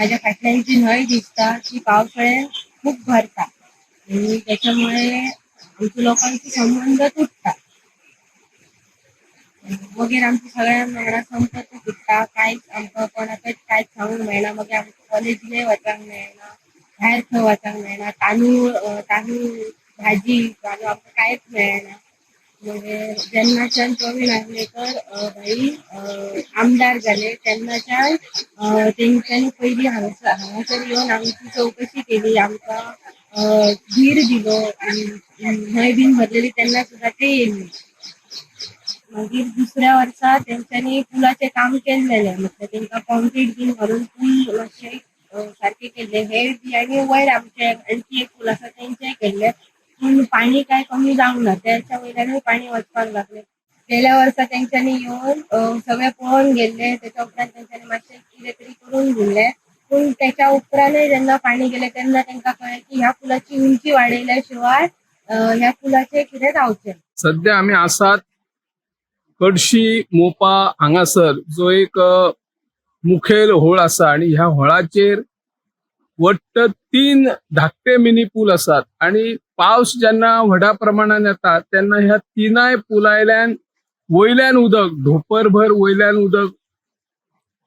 माझ्या फाटल्यान जी न्हंय दिसता ती पावसाळ्यात खूप भरता आणि त्याच्यामुळे आमच्या लोकांचे संबंध तुटता. मागीर आमच्या सगळ्यां वांगडा संपर्क तुट्टा. कांयच आमकां कोणाकच कांयच सांगूंक मेळना. मागीर आमकां कॉलेजीनय वचूंक मेळना, भायर खंय वचूंक मेळना. तांदूळ तांदूळ, भाजी घालून आमकां कांयच मेळना. मागीर जेन्नाच्यान प्रवीण आर्लेकर भाई आमदार जाले तेन्नाच्यान तेंच्यांनी पयलीं हांगासर येवन आमची चवकशी केली, आमकां धीर दिलो. न्हंय बीन भरलेली तेन्ना सुद्दां ते येयल्ले. मागीर दुसऱ्या वर्सा तेंच्यांनी पुलाचें काम केल्लेलें, म्हटल्यार तेंकां कॉन्क्रीट बीन घालून पूल मातशे सारके केल्ले. हे बी आनी वयर आमचे आणखी एक पूल आसा तेंचेय केल्ले, पूण पाणी काय कमी जावंक ना, त्याच्या वयल्यानूय पाणी वचपाक लागलें. गेल्या वर्सा तेंच्यांनी येवन सगळें पळोवन गेल्ले. त्याच्या उपरांत तेंच्यांनी मातशें कितें तरी करून दिल्लें, पूण त्याच्या उपरांतय जेन्ना पाणी गेलें तेन्ना तेंकां कळ्ळें की ह्या पुलाची उंची वाडयल्या शिवाय ह्या पुलाचें कितें जावचें. सध्या आमी आसात कडशी मोपा हांगासर, जो एक मुखेल होळ आसा आणि ह्या होळाचेर वट्ट 3 धाकटे मिनी पूल आसात आणि पावस जेन्ना व्हडा प्रमाणान येता तेन्ना ह्या तिनाय पुलायल्यान वयल्यान उदक ढोपरभर वयल्यान उदक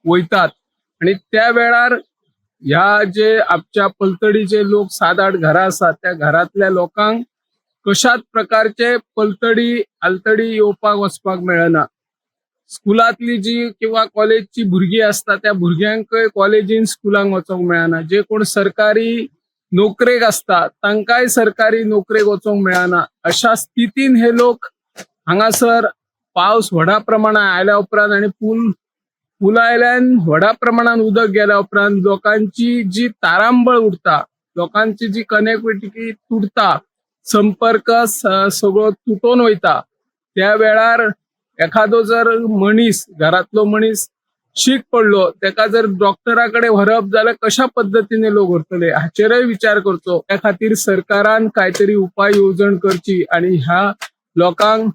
वयतात आणि त्या वेळार ह्या जे आमच्या पलतडीचे लोक 7-8 घरां आसात त्या घरांतल्या लोकांक कशाच प्रकारचे पलतडी आलतडी येवपाक वचपाक मेळना. स्कुलांतली जी किंवा कॉलेजची भुरगीं आसता त्या भुरग्यांकय कॉलेजीन स्कुलांक वचोंक मेळना. जे कोण सरकारी नोकरेक आसता तांकांय सरकारी नोकरेक वचोंक मेळना. अशा स्थितीन हे लोक हांगासर पावस व्हडा प्रमाणात आयल्या उपरांत आनी पुलायल्यान व्हडा प्रमाणात उदक गेल्या उपरांत लोकांची जी तारांबळ उरता, लोकांची जी कनेक्टिविटी तुटता, संपर्क सगळो तुटोन वयता. त्या वेळार एखादो जर मनीस घरांतलो मनीस शीक पडलो तेका जर डॉक्टरा कडेन व्हरप जाल्यार कशा पद्दतीने लोक व्हरतले हाचेरय विचार करचो. त्या खातीर सरकारान काय तरी उपाय येवजण करची आणि ह्या लोकांक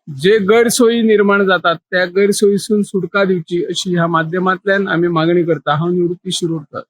जे गैरसोयी निर्माण जातात त्या गैरसोयीसून सुटका दिवची अशी ह्या माध्यमांतल्यान आमी मागणी करता. हांव निवृत्ती शिरोडकर.